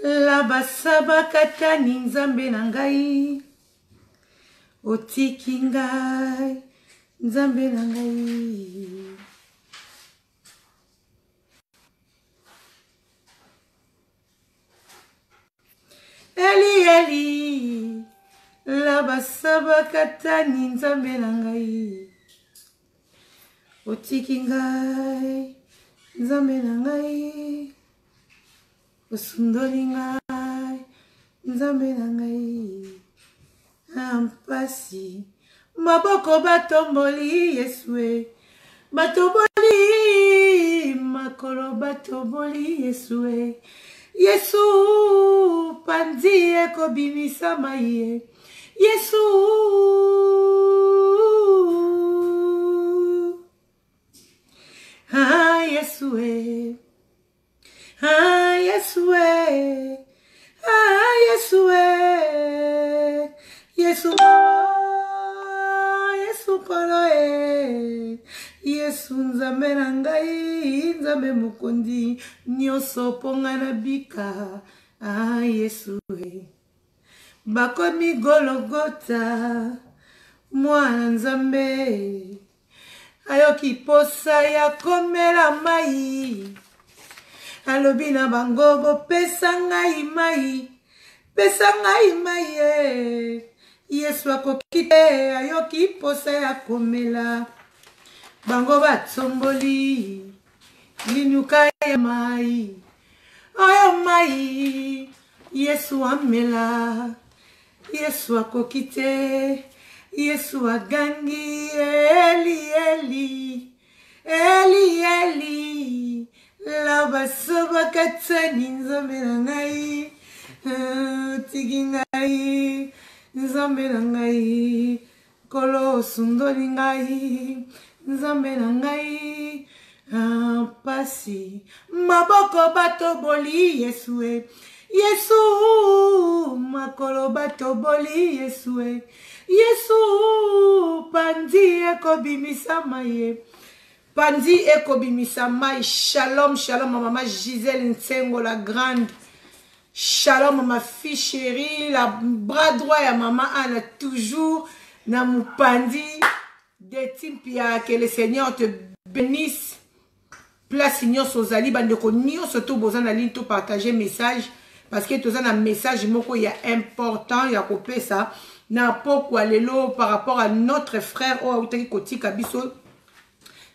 Labasabakatani nzambe na ngai otiki ngai nzambe na ngai Eli Eli labasabakatani nzambe na ngai otiki ngai nzambe na ngai osundoli ngai nzambe na ngai na mpasi maboko batomboli yesu e batoboli makolo batoboli yesu e yesu panzi ekobimisa mai ye yesu ah, yesu e ah, yesu e ah, yesu e yesu yesu nkolo e yesu nzambe na ngai nzambe mokonzi nyonso mpo ngai nabika ah, yesu e bakomi gologota mwana nzambe ayoki posa ya komela mai alobi na bango bopesa ngai mai pesa ngai mai e yesu akoki te ayoki posa ya komela bango batomboli linuka ya mai oyo mai yesu amela yesu akoki te yesu agangi eli eli eli eli labasobakatani nzambe na ngai otiki ngai nzambe na ngai Nkolo osundoli ngai nzambe na ngai ah, mpasi maboko batoboli yesu e yesu makolo batoboli yesu e yesu panzi ekobimisama ye panzi ekobimisa mai shalom shalom mama gisèle nsengo la grande Shalom ma fille chérie, la bras droit ya maman Anna toujours na mupandi de Timpia que le Seigneur te bénisse. Place nyonso ozali bandeko nyonso to boza na ligne to partager message parce que toza na message moko ya important ya kopesa na pokwa lelo par rapport à notre frère oyo autaki kotika biso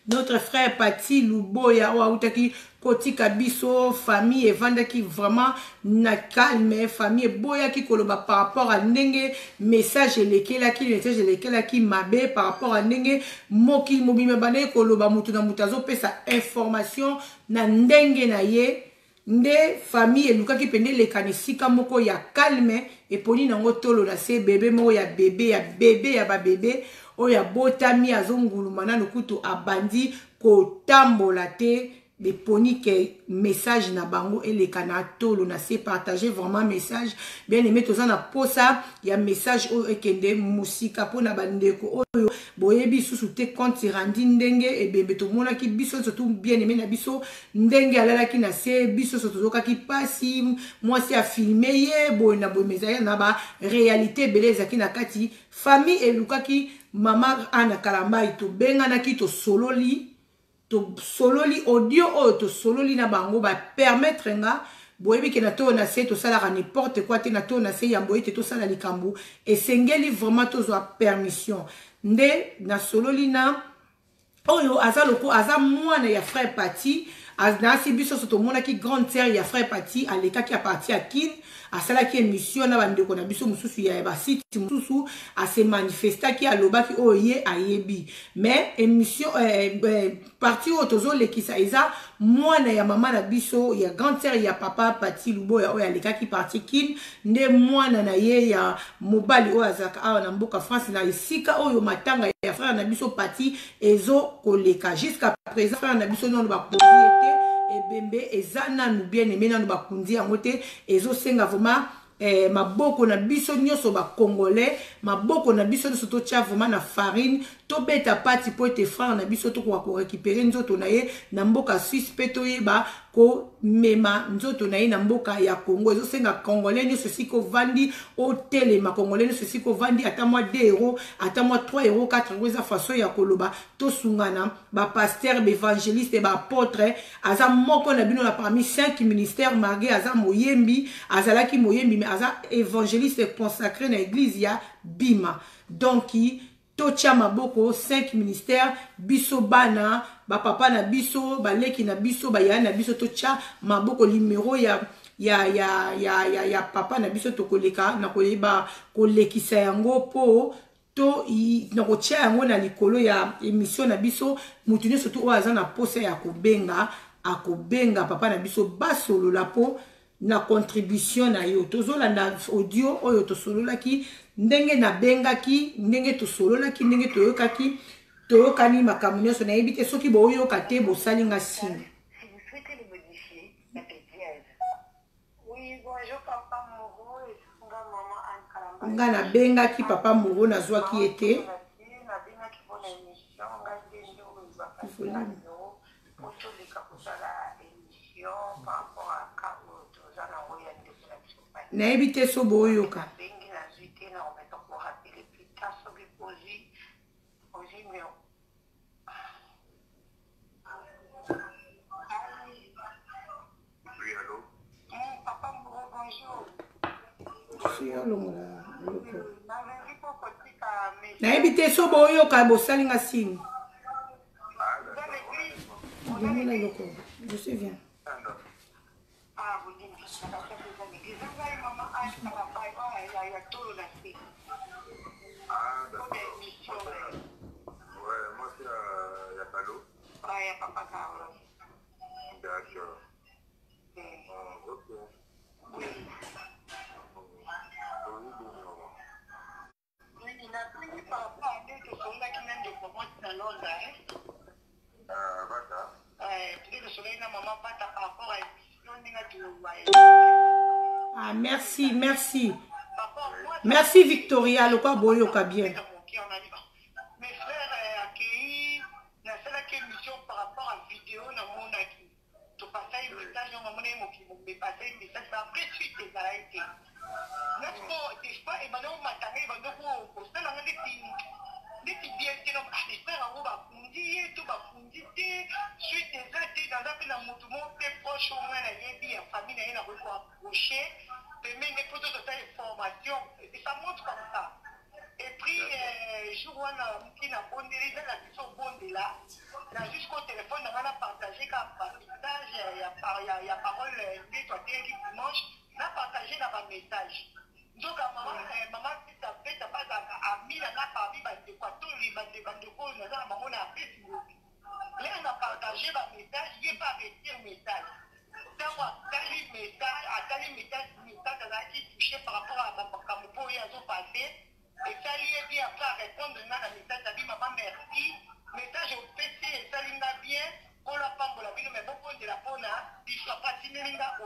notre frère Paty Luboya oyo autaki kotika biso famille evandaki vraiment na calme famille eboyaki koloba par rapport à ndenge message elekelaki message elekelaki mabe par rapport à ndenge mokili mobimba ebandaki koloba moto na moto azopesa information na ndenge na ye Nde famille elukaki pende eleka na esika moko ya calme eponi nango tolo na se bebe moko ya bebe ya bebe ya ba bebe oyo abotami azonguluma nanu kutu abandi kotambola te beponi ke message na bango eleka na tolo na se partager vraiment message bien aimé toza na posa ya message oyo ekende mosika mpona bandeko oyo boyebi susu te compte rendu ndenge ebembe tomonaki biso nyonso tu bien aimé na biso ndenge alalaki na se biso nyonso tozokaki mpasi mwasi afilme ye boye na boye mezali na ba réalité ebele ezalaki na kati famille elukaki mama ana kalambai tobenganaki tosololi tosololi audio oyo tosololi na bango bapermettre nga boyebi ke na toyo na se tosalaka n'importe quoi te na toyo na se yambo ete tosala likambo esengeli vraiment tozwa permission nde nasololi na oyo aza loko aza mwana ya frère Paty nasi biso so tomonaki grande sœur ya frère Paty alekaki a partir ya Kin asalaki émission na bandeko na biso mosusu ya basite mosusu ase manifestaki alobaki oyo ye ayebi mais émission eh, eh, partie oyo tozolekisa eza mwana ya mama na biso ya grande sœur ya papa Paty Luboya oyo alekaki partie Kin nde mwana na ye ya mobali oyo azalaka awa na mboka France na esika oyo matanga ya frère na biso Paty ezokoleka jusqu'à présent frère na biso nano bakundi ye te ebembe eza nanu bien aimé nanu bakundi yango te ezosenga vraiment eh, maboko na biso nyonso bacongolais maboko na biso nyonso totya vraiment na farine. Tobeta pati mpo ete frère na biso tokoka korécupérer nzoto na ye na mboka Suisse mpe toyeba komema nzoto na ye na mboka ya Congo. Ezosenga Congolais nyonso esika ovandi otelema, Congolais nyonso esika ovandi, ata mwa 2 euro, ata mwa 3 euro, 4 euro, eza façon ya koloba tosungana. Bapasteur, baévangéliste, baapôtre, aza moko na bino na parmi 5 ministères. Malgré aza moyembi, azalaki moyembi, mais aza évangéliste consacré na église ya Bima. Donc totia maboko, 5 ministères, biso bana bapapa na biso, baleki na biso, bayaya na biso, totia maboko. Numéro ya papa na biso, tokoleka na koyeba kolekisa yango mpo to na kotia yango na likolo ya émission na biso. Motu nyonso tu oyo aza na posa ya kobenga, akobenga papa na biso, basolola mpo na contribution na yo. Tozolanda audio oyo tosololaki, ndenge nabengaki, ndenge tosololaki, ndenge toyokaki, toyokani makambo nyonso. Nayebi te soki boyoka te, bosali nga signe. Si vous souhaitez le modifier, tapez dièse. Oui, bonjour Papa Moreau et nga maman Anne Kalamba. Nga nabengaki papa Moro, nazwaki ye te. Nabengaki mpona émission, ngai nde nde oyo bapasi na numéro po toleka kosala émission par rapport à cas oyo toza nango ya ndeko na biso Pati. Nayebi te so boyoka. Nabengi, nazwi te, na komeka korappeler plus tard soki ozwi numéro. Oui, allô. Papa Moreau, bonjour. Si olongola eloko. Nabengi mpo kotika message. Nayebi te so boyoka, bosali nga signe. Ah, Oza d'accord. l'église? Oza Longola l'église? eloko, je suis bien. D'accord. Ah, bolingi nakati eza l'église. Ngai mama Anne Kalamba ya tolo na se. Ah, mpona d'accord. émission. Ouais, moi c'est ya Balo. Ya papa Carlos. D'accord. Ah, ok. Oui. Oui, bon, maman. Oui, natungi par rapport à nde tosololaki na ndeko mwasi na Londres. Ah, Bata. Nde tosololaki na mama Bata par rapport à émission ndenge toloba. Ah, merci, merci, merci Victoria. Lokwa boyoka bien. Mes frères, akei nasalaki émission par rapport à vidéo, namonaki topasai message yango, namonaki mokili mobepasai message, mais après suite ezalaki te. Neti des fois ebanda komatanga, ebanda kosalanga neti bien te. Les frères yango bakundi ye to bakundi te, suite eza te. Naza mpe na motu moko mpe proche oyo ngai nayebi ya famille na ye, nakoki koapprocher pembeni mpo tozosala information, ça monte comme ça. Et puis jour wana moki nabondeli, eza na biso obondela na jusqu'au téléphone na ngai, na partage ka bamessage ya parole nde twateyaki dimanche, na partage na bamessage. Nzoka mama Tita Beta bazalaka ami na nga parmi bandeko atoli, bandeko oyo naza na bango na Facebook. Lere na partage bamessage, ye mpe aretire message. Ntango atali message, atali message, message azalaki touché par rapport à makambo mpo oyo azopasser, esali ye bien. Après arépondre nga na message, abi: "Mama, merci, message opesi esali nga bien, Nkolo apambola bino, me bobondela mpona biso." Apatineli nga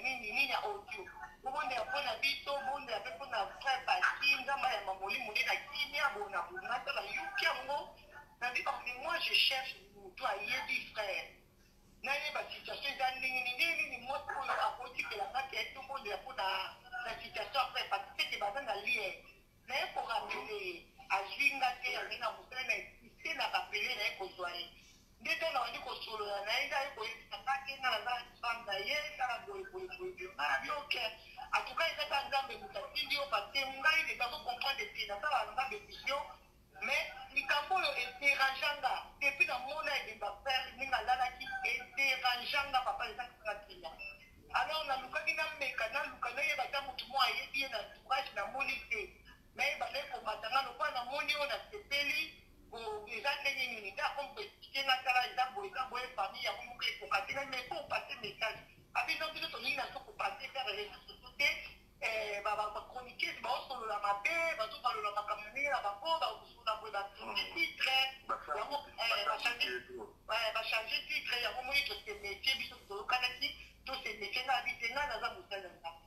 nini nini ya audio: "Bobondela mpona biso, bondela mpe mpona frère Pasi, Nzambe ayamba molimo nde na kimia." Bona bonga tala yoki yango, nabi: "Mais moi je cherche moto ayebi frère, nayeba situation eza ndenge nini, ndenge nini mwasi oyo akotikelanga ke tobondela mpona na situation après parce que baza na lien." Naye korappeler ye, azwi nga te, azali na mosala na insiste na rappeler, naye kozwa ye. Nde ntango nabandi kosolola na ye, nde aye koyebisa nga te nga naza femme na ye, nga na boye boye boye boye. Nga na bi: "Ok, en tout cas eza ta Nzambe moto atindi yo, parce que ngai nde nazocomprendre te, nasalaka Nzambe mission, mais likambo oyo edérangeanga depuis namona ebemba frère ndenge alalaki, edérangeanga papa, ezakisanga kimia. Alors nalukaki, nameka, naluka nayeba ata motu moko ayebi ye na entourage, namoni te. Nayeba naye komatanga lokola namoni oyo, nasepeli. Eza ndenge nini te akomi koexpliquer nga: "Tala, eza boye, eza boye, famille yango moko ekoka te, mais po opasser message." Abino biso tolingi na so kopasser vers réseaux sociaux te, bachroniqueuse baosolola mabe, bazobalola makambo ndenge na bango, bakosolola boye, bachanger titre yango, bachanger titre yango. Moni tose métier, biso toyokanaki tose métier. Ngai abi te, ngai naza mosali na Nzambe,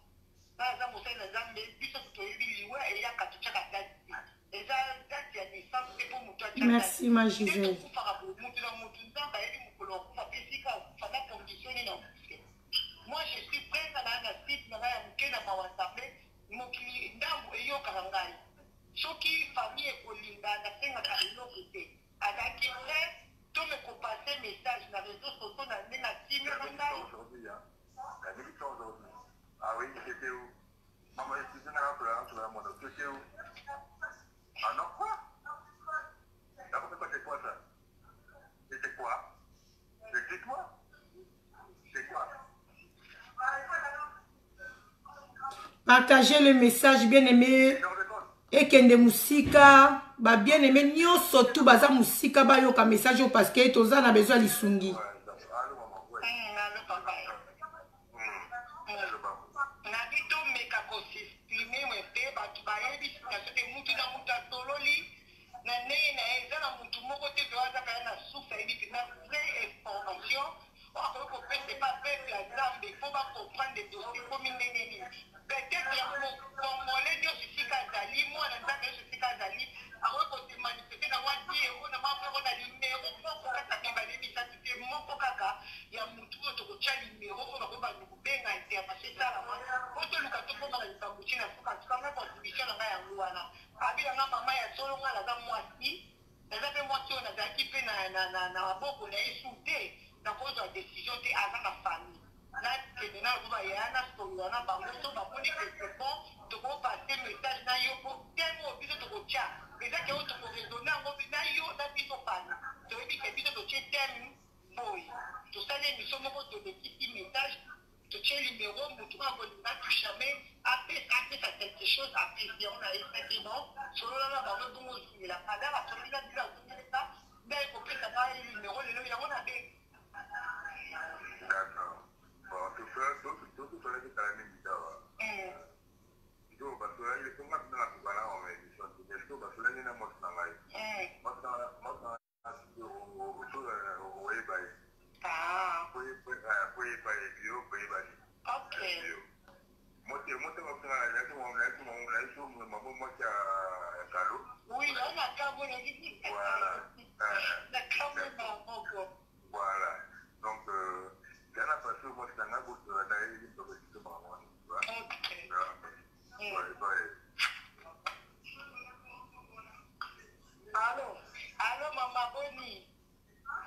ngai naza mosali na Nzambe. Biso toyebi liwa eyaka, totyaka date te, eza date ya naissance te. moto atya. Merci ma Gisèle. Tokufaka boye, moto na moto Nzambe ayebi mokolo akufa mpe esika akufa na condition nini akufe. Moi je suis prête na na site na ngai ya moke na mawa Nzambe, mokili ndambo eyokaka ngai. Soki famille ekolinga, nasengaka eloko te. Azalaki prêt to me kopasser message na réseaux sociaux na ndenge akimeli ngai. Aujourd'hui, hein. La émission aujourd'hui. Ah oui, c'était où? Maman, excusez-moi, c'était où? Ah non, quoi? D'abord, c'est quoi ça? C'était quoi? Explique-moi. C'est quoi? Partagez le message, bien aimé. Ekende mosika, ba bien aimé nyonso tu baza mosika, bayoka message oyo parce que toza na besoin ya lisungi. Allo papa. Nabi tomeka kosexprimer mpe bato bayebi situation te, mutu na mutu asololi na ndenge na ye. Eza na mutu moko te to aza kaya na source ayebi mpenza vraie information oyo akoki kopesa epa peuple ya Nzambe mpo bacomprendre dossier komi ndenge nini. Peut-être congolais nyonso esika azali, mwana Nzambe nyonso esika azali, akoki kose manifester na mwa 10 euro, na mwa euro, na limero moko kaka, mibale, misato te, moko kaka ya mutu oyo tokotya limero oyo bakoki bandu kobenga, intervention esalama po toluka tokóma na likambo ti na suka. Ntuka ngai, contribution na ngai yango wana. Abelanga mama ya solo, ngai naza mwasi, naza mpe mwasi oyo nazalaki mpe na maboko na ye su te, nakozwa décision te. Aza na famille, nakende na lokoba yaya, nasolola na bango. So bamoni ke c'est bon, tokopasser message na yo po teme oyo biso tokotya eza ke oyo tokoraisonner yango na yo na biso. Fani toyebi ke biso totie teme boye, tosali émission moko, tolekisi message, totie numéro, motu oyo akolinga touchame apesa, apesa quelque chose, apesi yango. Nayebisaki non, solola na bango ebongo ozongela kadar. Asololi na bino, azongeleka nde ayekopesa ngai numéro lelo, yango nabengi. D'accord. Bon, tout ça, tout, tout, tout, tout, tout, tout, basolaki songa mpena na kokana na émission te, mais so basolaki na mwasi na ngai, mwasi na oyeba ye, koyeba ye bio, koyeba ye mote mote nayaki mamo mwasi ya kalo. Oui, voilà. Na moko. Voilà, donc yana parce mwasi na ngai bosola na ye tokosito makambo wana. Ouais. Allo, allo mama, boni?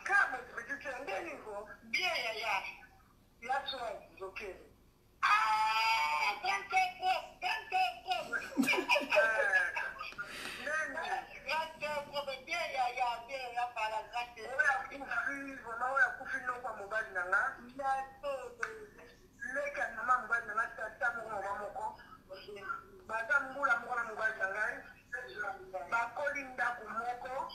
Kama petite ndeni ko? Bien yaya. Ya soin zokere. Ah, grand propre, grand propre. Nani? Grand propre, bien yaya, bien ya par la grâce. Oyo akufi vraiment, oyo akufi noko ya mobali na nga. Ya solo. Leki ya mama mobali na nga, tata moko mama moko. Baza mbula moko na mobali na ngai. Bakoli ndako moko,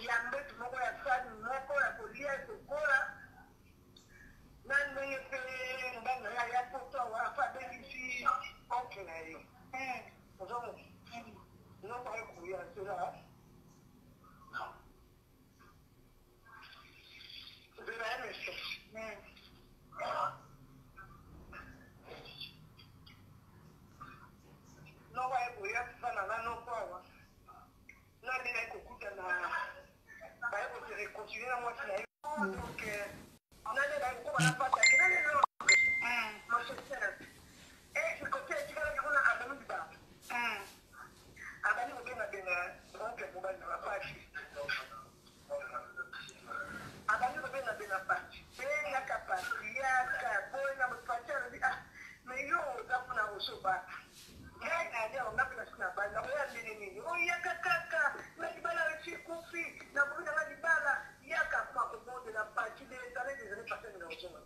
ya mbetu moko, ya sani moko, ya kolia, ekokola. Na ndenge mpe mobali na ye aya poto awa, afa abengisi oncle na ye. Ozomona noko aye koya nzela, nzela ya meso. Noko aye koya fana na noko awa, na ndenge aye kokutana, baye kose réconcilier na mwasi na ye. Donc nani baye kokoma na pata ake nani lelo Manchester e kote etikalaki kuna, abami libanga, abandi kobengabenga oncle mobali na bapasi, abandi kobengabenga pasi, bengaka pasi, yaka boye na pasi. Alobi: "Ah, mais yo oza kuna, osobaka ngai nali awa, nga mpe nasi na bali, nakoya ndenge nini? Oyaka kaka na libala esi ekufi, nakomi nanga libala, yaka." Kuma kobondela pati des années, des années, pati aminga kozonga.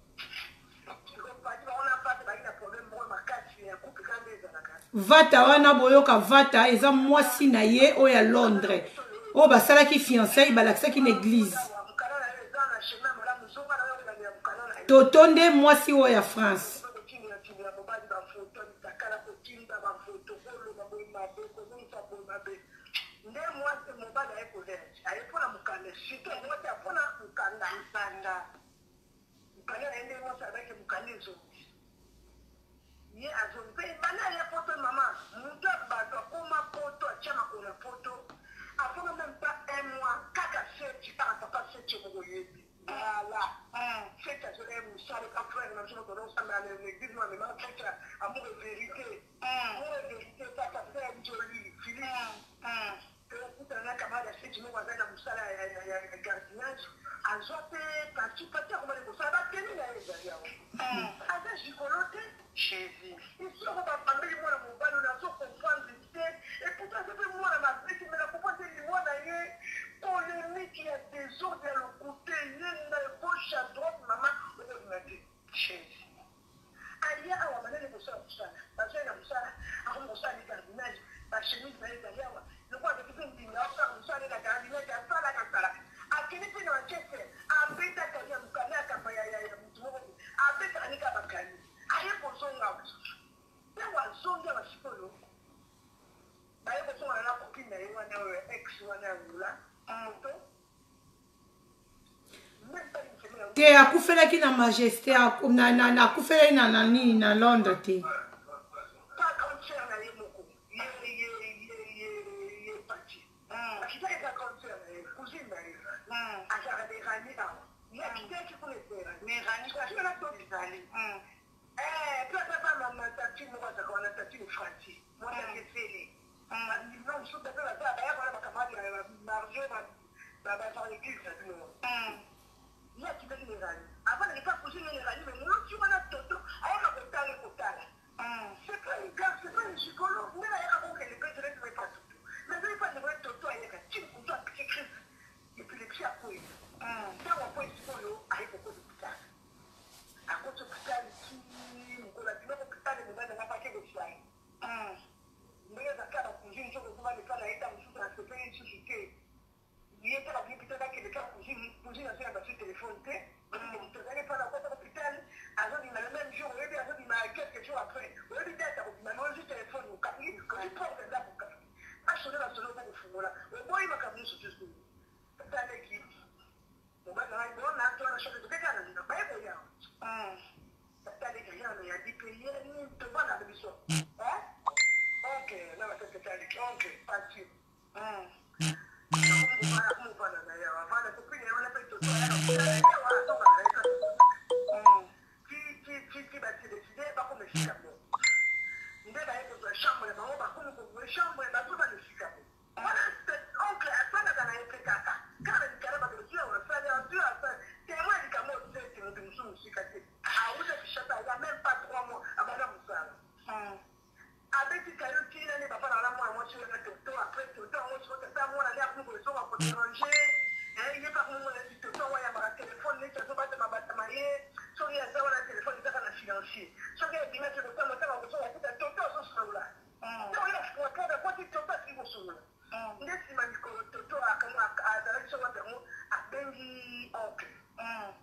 Pati bango na pati baki na problème moko makasi ya couple kaka nde ezalaka. Vata wana, boyoka, vata eza mwasi na ye oyo ya Londres, oyo basalaki fiançailles, balakisaki na église. Mokanda na yo eza na chemin malamu, zonga na yo kolandela mokanda na yo. Toto nde mwasi oyo ya France. Kotindela tindela mobali bafoto, mitakala, kotinda bafoto, koloba boye mabe, kozongisa boye mabe. Nde mwasi mobali aye kolere, aye mpona mokanda, surtout mwasi mpona mokanda. Mokanda. Mokanda na ye nde mwasi abaki mokanda ezongi, ye azongi mpe bana ya poto. Mama, moto ya bato akoma poto, atia makolo na poto, afanga même pas. Feti moko oyebi voilà. Feti azolaki mosala ka frère na biso moto azosambela na église mwa amemaka Feti amour et vérité, amour et vérité, papa frère Njoli Philippe. Tokutana na camarade ya Feti moko azali na mosala ya gardiennage, azwa mpe parti parti akomani kosala bateni na ye ezali yango, aza gigolo te. Jésus. Isoko babambeli mwana mobali oyo, nazo comprendre te. Et pourtant aza mpe mwana mabe te, mais na comprendre te liwa na ye, polémique ya désordre ya lokute ye na gauche à droite, mama okolinga te. Jésus. Aya awa banani kosala mosala, bazwai na mosala, akomi kosala ni gardiennage, bachemise na ye ezali awa lokola azaki mpe mbinga, asala mosala na gardiennage, asalaka asalaka, akende mpe na Manchester, abetaka ya mokanda ya kamba ya motu moko boye, abetaka nika bakani, aye kozonga awa lisusu. Ntango azongi awa sikoyo, baye kozongana na copine na ye wana oyo ex wana ya Angola moto. Te, akufelaki na Majesté, akufelaki na nini, na Londres te. Pa grande sœur na ye moko, ye Pati akitaki eza grande sœur na ye, cousine na ye, azalaka na Erani awa, ye akitaki kuna Erani. Ezali. Mpe ata mama tati moko azalaka wana, tati Franci, mwasi akesele no mosusu mpe baza bayaka wana, bacamarade ya Marjo, bazaka église na bino. Ye akitaki na Erani, avandaki mpe cousine na Erani, mais mwasi wana toto ayaka kotala kotala. C'est pas une gare, c'est pas une gigolo. Ndenge ayaka kokende mpe direct epa toto, mais azali mpe ndeko ye toto ayaka ti motu apiki crise épilepsie, akwei. Ntango akwei sikoyo, aye kokota hôpital, akoti hôpital ti mokolo abimaki hôpital, mobali nanga pake kozwa ye. Ndenge azalaka bacousine, soki ozoma lepa na ye, ta mosusu asepeli lisusu te. Ye mpe babimi hôpital, bakende ka cousine, cousine azoyamba su telefone te. Tozali mpa na kota hôpital, azobima le même jour, oyebi, azobima quelques jours après, oyebi date akobima, mais ozwi telefone okangi, ozwi porte ndako okangi, basone basone, oko kofungola oboyi, makambo nyonso tusu. Taleki mobali na ngai bona to wana choke tokeka na baye koya, taleki yana yadi mpe ye nini tobana na biso, oncle na batata, taleki oncle Pati akomobana na ye awa, avanda copine ye wana mpe toto ayaka azonga na ye kaka ti bati décide bakoma esika moko. Nde baye kozwa chambre na bango, bakomi kozwa chambre, bazobana esika moko wana. Oncle asangaka na ye mpe kaka kaka na likala, bato mosusu asali azwi asali témoin ya likambo osete moto mosusu mosika te, awuta Kinshasa, aya même pas 3 mois, abanda mosala, abeti kayo ntina nde bafanda wana mwana mwasi wana toto. Après toto yango siko tata mwana nde akomi kozonga kodéranger ye, mpe akomi mona neti toto yango ayambaka telefone neti azobatama batama ye. Soki aza wana, telefone ezaka na silencieux. Soki abimi, ake kotamba, ntango akozonga kuta toto azosolola. Ntango ye afuata akoti, toto atiki kosolola. Nde nsima mikolo toto azalaki so wapi yango, abengi oncle.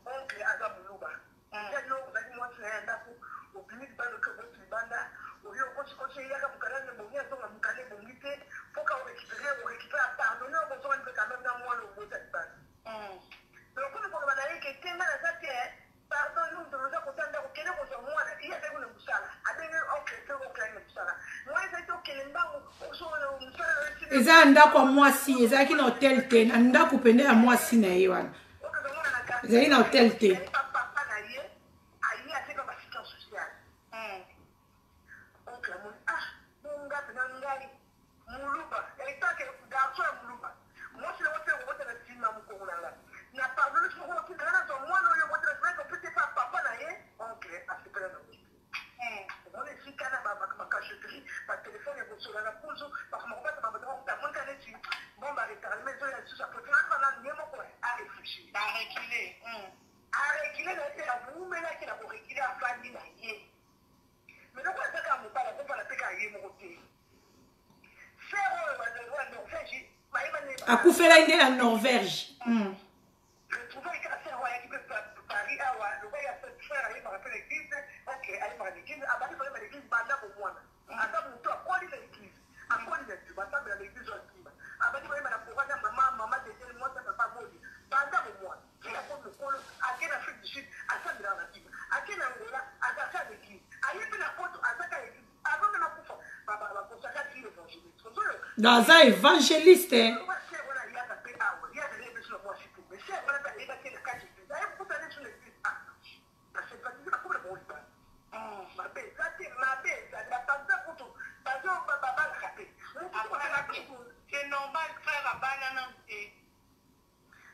Oncle aza moluba. Ya yo ozalaki mwasi na ye ya ndako, obimi libanda, oke oboti libanda, oyo okosikosi, eyaka mokanda ebongi, azonga mokanda ebongi te, mpoka orécupérer, orécupérer, apardonner, okozonga mpe quand même na mwana obota libanda. Okomi koloba na ye ke te, nga naza te, pardon, yo moto oza kota ndako, kende kozwa mwana. Ye azali kuna mosala, abengi oncle te, oncle ayi na mosala, mwana ezali te, okende mbangu ozonga mosala na yo. Eza na ndako ya mwasi, ezalaki na hotel te, na ndako pende ya mwasi na ye wana, ezalaki na hotel te. Papa na ye aye ateka baassistance sociale. Oncle amoni, ah, bonga mpena ngai moluba, etake garçon ya moluba, mwasi nango te okobotela nsima mokongo na ngai na pardonne soko otinda ngai nazwa mwana oyo obotela nsima, kopesi epa papa na ye. Oncle asepela na motu, omoni esika na bacachotterie, batelefone ekosola na kuzu, bakoma kobata bamonika neti bon, baretardement ezoya lisusu. Apréféré nanu ye moko aréfléchir. Bareculer. Areculer na ye te, awumelaki na koreculer, afandi na ye. Mais loko azaka mobali, akofanda mpe kaka ye moko te. Frère oyo wa Norvège bayebani. Akufelaki nde na Norvège. Retrouvé kaka frère oyo ayaki mpe Paris awa, loba ya frère ayebaka mpe l'église. Ok, ayebaka l'église, abandi koyeba l'église banda bomwana, aza motu akoli na église, akoli na Dieu, basambela na église oyo akima, abandi koyeba na coran na mama Dedel, mwasi ya papa Boli, banda bomwana ti akomi mokolo. Ake na Afrique du Sud, asambelaka na tima, ake na Angola, azalaka na église, aye mpe na Poto, azaka na église. Avant mpe nakufa, bakosaka ti évangéliste ozoyoka. Aza évangéliste. Wana ayaka mpe awa, ye azali biso na mwasi te, mais frère wana mpe. eza te, mabe ezali. Bapanza kutu bazo babalaka te. C'est normal, frère abala nanu te.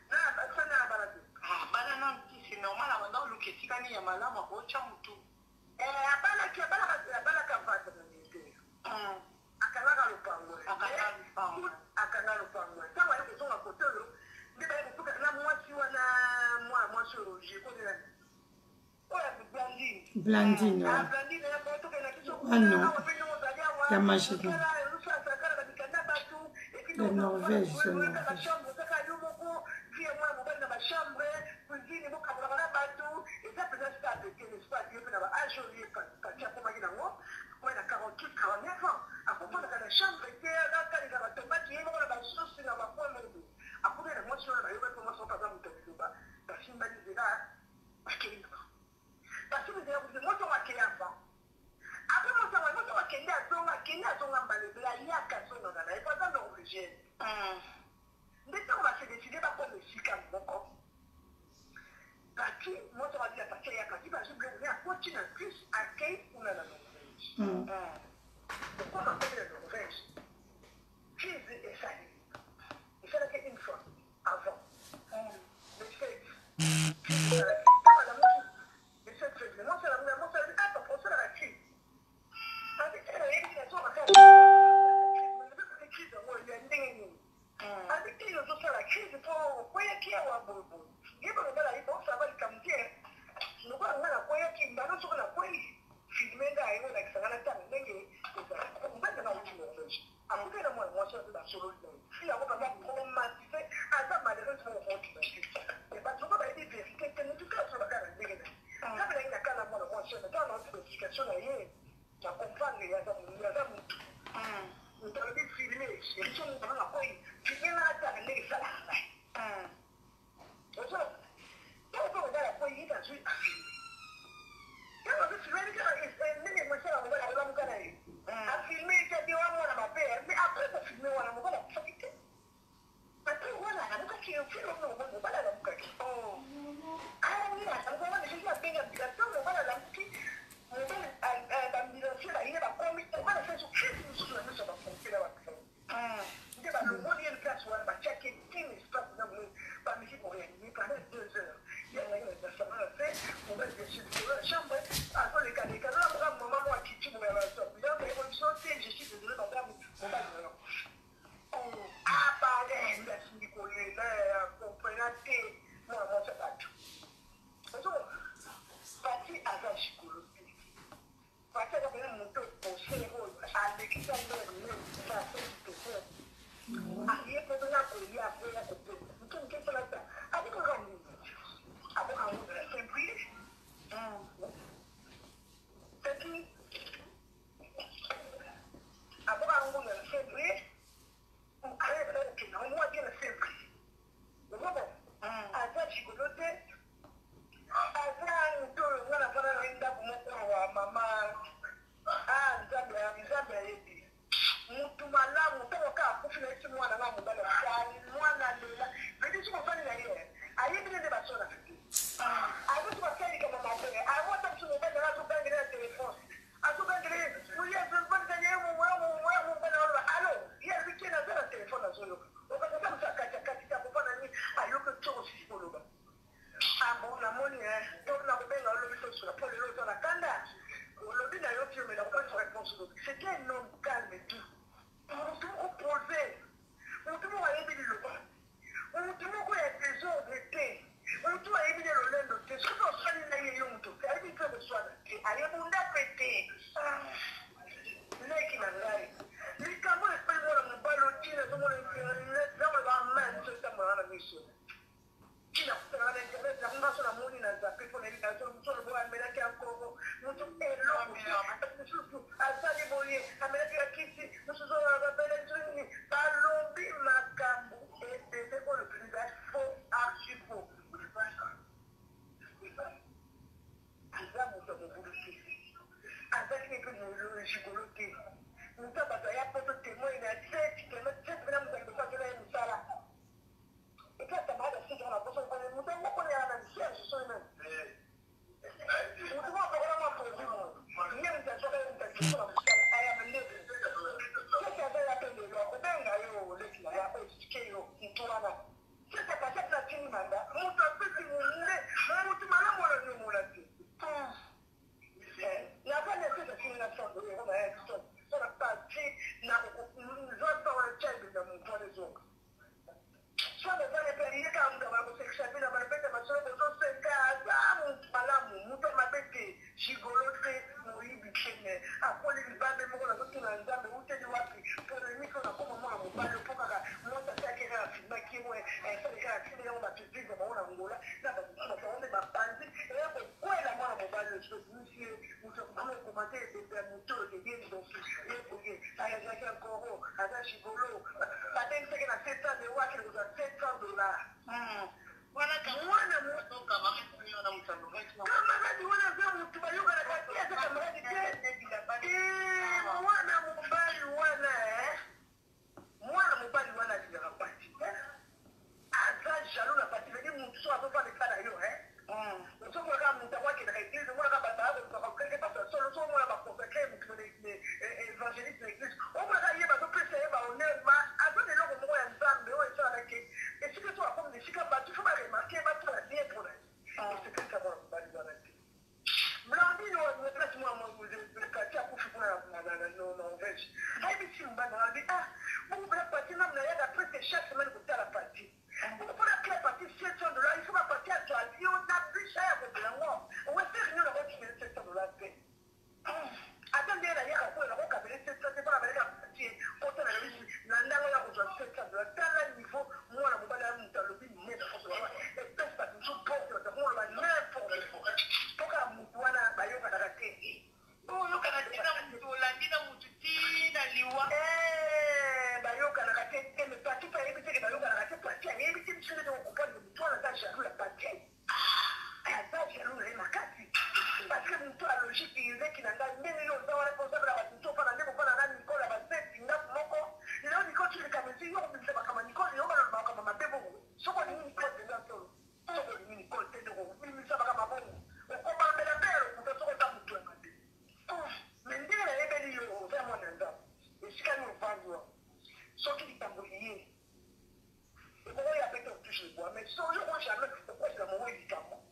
Na abala te. Abala nanu te, c'est normal, abanda oluka esika nini ya malamu akotya motu. Abalaki, abalaka vata na militaire. Akangaka lopango. Akanga lopango. Ntango aye kozonga kote oyo, nde baye kokuta na mwasi wana, mwana mwasi oyo jekoni nani? Oyo Blandine. Blandine, ouais. Blandine, Ah non. Ya magique. La Norvège, c'est Norvège. Nde ntango base décide bakoma esika moko, pati moto babila pati ayaka ti bazwi biloko ne, akoti na bus, akei kuna na Norvège. Okoma komi na Norvège, crise esali, esalaki une fois avant le 7, crise esalaki. Ntango alamuki le 7 février, mwasi alamuki, mwasi alobi: "Ah papa, osalaka crise?" Abi: "Nazwaka crise yango ya ndenge nini?" Abi te: "Ozosala crise mpo okweyaki awa boyeboye." Ye balobala ye bosaba likambo te. Lokola nga nakweyaki mbala, soki nakwei, filme nga aye olakisanga na ntango ndenge ezala. Mobali nanga auti Norvège, akutaki na mwana mwasi oyo, basololi na ye. Fille yango baza traumatise, aza malheureuse moko kookima te. Bato moko bayebi vérité te, motu te asolobaka na ndenge na ye. Nzambe nangi na kala mwana mwasi oyo, ntango nauti baexplication na ye, na comprendre ye. Aza mutu, moto alobi: "Filme chéri, so moto nanga kwei, filme nga natala ndenge esalaka ngai." Ozo ntango mpe mobali akwei, ye azwi afilme. Ntango azwi filme kaka ndenge mosala, mobali akolamuka na ye, afilme ete wa mwana mabe. Mais après kofilme wana, mobali akufaki te. Après wana alamukaki, filme mobali alamukaki, wana soki abengi ambulance. Ntango mobali alamuki, mobali, baambulancier baye, bakomi, mobali asali crise mosusu na miso ya bapompier na baambulance. Nde balongoli ye place wana, batiaki tine espace na monene, bameki koréanimer pendant 2 heures. Ye na salon na se, mobali bien sûr likolo ya chambre, azolekaleka. Azolamuka, mama mo akiti boye, bato ambulance ayeko biso te: "Je suis désolé madame, mobali na yo abale." Asingi kolela, comprena te mwana mwasi ya bato. Pati aza gigolo te, pati aza pene moto posere oyo alekisa ndenge aye mpe mpena kolia akoya kopema moke moke esalata abokaka nini, aboka ngo na février soki aboka ngo na février, okenda ngo bien na février. Ozomona, aza gigolo te, aza moto oyo nga nafanda na ye ndako moko awa. Mama, ah, Nzambe, Nzambe ayebi, mutu malamu. Ntango kaka akufi, na yesi mwana nga mobali asali mwana lela vedi. Soki ofandi na ye, ayebi nde basonaka te, ayebi soki asalikama mabe. Awata mosu mobali nanga azogangela na telefone, azogangela ye mobali aloba: "Alo." Ye alobi ke naza na telefone, azoyoka. Okatata mosu akati akati te, akopana nini, ayoki toko sisi koloba: "Ah bon, namoni to nakobenga." Olobi tosola mpo lelo oza na kanda, olobi nayoki yo, mais nakopesa réponse olobi. C'était un homme calme et doux, motu moko posé, motu moko ayebi liloba, motu moko ya désordre te, motu ayebi ne lolendo te. Soki osali na ye, yo moto te ayebi mpe koswana te, ayebunda mpe te. Leki na ngai, likambo epai mwana mobali otina, azomona internet, zamona bama miso etambolaka na miso ntina kutana na internet yango. Nga so namoni na zape mpo nayebi mosu boye amelaki ankoro, motu eloko mosusu asali boye, amelaki akisi mosusu, babele nini, balobi makambo ebele oyo mpenza faux, archi faux. Aza moto ya mobulu te, azalaki mpe gigolo te. Moto ya bato aya poto, témoin na sept sept mpena moto ya liboso azela ye mosala epi atamaka site wana poso moto moko yaka na siège soki nani, moto moko apakola mwa produit mo ye moto. liboso na mosala ayaka ndeko soki aza ya mpe lelo akobenga yo leki na ya oexplike yo motu wana soki apasi ati natindi manda moto apesi nde motu malamu wana nyomona te navandi ate nasili na 100 euro na ya so na pati na zwa sa wana tia ebenda motu wana ezonga so bozali mpe ye kaka moto abala kosekisa bino abala beta masolo bozoseka aza motu malamu moto ya mabe te gigolo te moyibi te me akoli libabe moko nazotuna nzambe uteli wapi polemike oyo nakoma mwana mobali mpo kaka mwasi asalaki kaka afilmaki ye mwe asali kaka atindi yango bato vivre bango na ngola na bato mosusu bato yango nde bapanzi eya kokwela mwana mobali oyo soki ebimisi ye moto akokoma okomate ebembe ya moto oyo ye ndoki ye boye ayazalaki ankoro aza gigolo babengisaki na 700 euro akende kozwa 700 dollars. Mwana camarade wana aza motu bayokanaka te, aza camarade te. Mwana mobali wana, mwana mobali wana alingaka pati te, aza jaloux na pati. Veni motu so azofanda epa na yo, ozomona kaka moto yango akendaka église, omonaka bato bayakokeke bato ya solo, so omona baconsacre motu évangéliste na église, omonaka ye bazopesa ye bahonneur, aza na eloko moko ya Nzambe oyo esalaka ke esika so akomi esika bato fo baremarke, batala bien mpona ye esepelisa mwana mobali wana te. Blandine oyo place mwana pati akufi kuna na Norvège, ayebisi mobali na alobi: "Ah, bongo mpena pati ngamu nayaka presque chaque semaine kotala pati, bongo mpona clé pati 700 dollars, il faut bapati azwa avion na bus aya kozela yango Western Union, nakokimela 700 dollars te. Ata ndenge nayaka koyo nakokabele 700 te mpona baleka pati kota na lobi na ndango ya kozwa 700 dollars." Tala niveau mwana mobali ya moto alobi n'importe quoi, epesi bato mosusu porte, bato komoloba n'importe quoi mpo kaka motu wana bayokanaka te. Oyokana te na motu, olandi na motu ti na liwa. Bayokanaka te te, mais pati mpe ayebi teke bayokanaka te. Pati ayebi te, biso nde tokocomprendre motu wana aza jaloux ya pati, aza jaloux na ye makasi, parce que motu ya logique, leki na ngai, ndenge yo oza wana mpe ozabela bato motu ofana nde mofana na Nikole ya baseti ndako moko lelo. Nikole soki likambo esi yo kobimisa makambo ya Nikole, yo baloba makambo mabe bongo. Soki olingi Nikole mpenza solo, soki olingi Nikole te nde kobimisa makambo bongo, okobambela mpe ya lokuta soki oza motu ya mabe. Me ndenge nayebeli yo, oza mwana nzambe, esika yo ovandi wana, soki likambo liye ekokoya pe te, otouche bois, mais so yo ko jamais okosela mowe likambo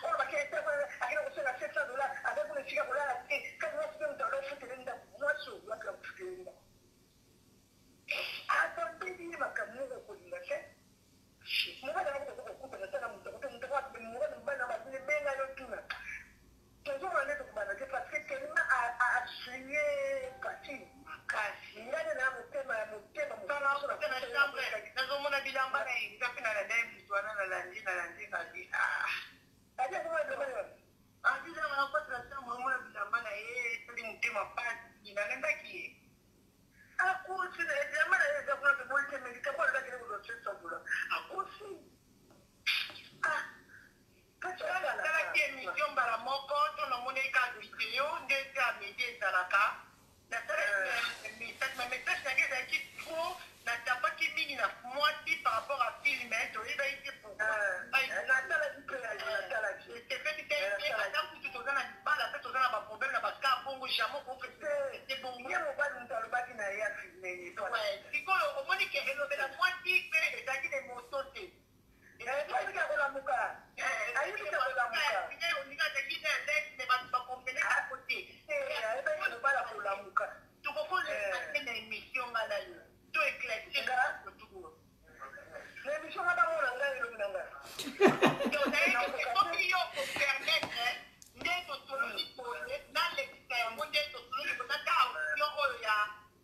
oyo baki akende kosenga 700 dollars, aza kuna esika kolala te, kati mwasi mpe moto alofutele ndako, mwasi oyo wapi akofutele ndako, abambeli ye makambo moko okolinga te. Mobali yango tokoki kokutana tana moto akote moto mobali mobali na bazili benga yo tuna, tozomona nde tokobanda te, parce que tellement asuye pati. Makasi. Ngani na motema ya motema. Na chambre nazomona bilamba na ye, eza mpe nalanda ye motu wana, nalandi nalandi nali. Azilanga nakota na chambre, omona bilamba na ye, esali motema pasi, nalandaki ye. Akusi na bilamba na ye eza kuna, toboyi te, mais likambo alobaki nde kozwa 700 dollars, akusi. Nasalaki émission mbala moko to namoni kaka video nde ya midi ezalaka, nasalaki message, ma message nange ezalaki trop, natapaki mingi na mwasi par rapport à film, toyebaki te. Natalaki mpe, natalaki. Esepeli te, ata kutu toza na libala mpe toza na baproblème na baka bongo, jamais okofete bongo. Ye mobali moto alobaki na ye afilme ye. Sikoyo omoni ke elobela mwasi mpe ezalaki na émotion te. Ayebika kolamuka, ayebika kolamuka. Oninga azalaki na alerte, mais bato bakomprene kako te. Ayebaki mobali akolamuka. Tokokoleka te na émission nga na yo to éclaircir. Na émission nga bamona ngai elobi na ngai. Soki yo kopermettre nde tosololi boye, nalekisa yango nde tosololi boye, nata option oyo